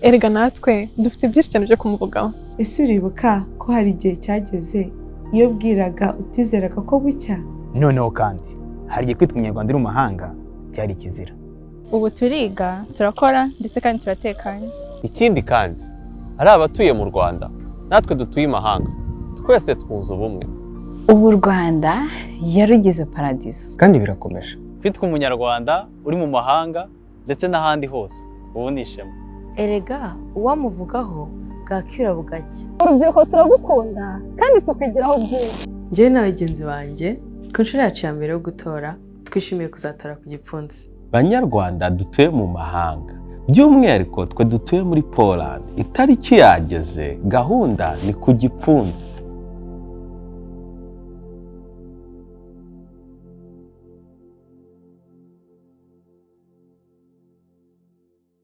Erega natwe dufite byinshi cyane byo kumuvugaho. Ese uribuka ko hari igihe cyageze iyo bwiraga utizeraga ko bucya? Noneho kandi hari igihe kwitwa Umunyarwanda uri mu mahanga byari ikizira. Ubu turiga, turakora, ndetse kandi turatekanye. Ikindi kandi, ari abatuye mu Rwanda natwe dutuye imahanga, twese twunze ubumwe. Ubu u Rwanda yarugize paradiso. Kandi birakomeje. Kwitwa Umunyarwanda uri mu mahanga ndetse n'ahandi hose ubu ni ishema. Erega uwamuvugaho bwakira bugacya. Urubyiruko turagukunda kandi tukwigiraho byinshi. Njyewe na bagenzi banjye, ku nshuro yacu ya mbere yo gutora, twishimiye kuzatora ku gipfunsi. Banyarwanda dutuye mu mahanga, by'umwihariko twe dutuye muri Poland, itariki yageze, gahunda ni ku gipfunsi.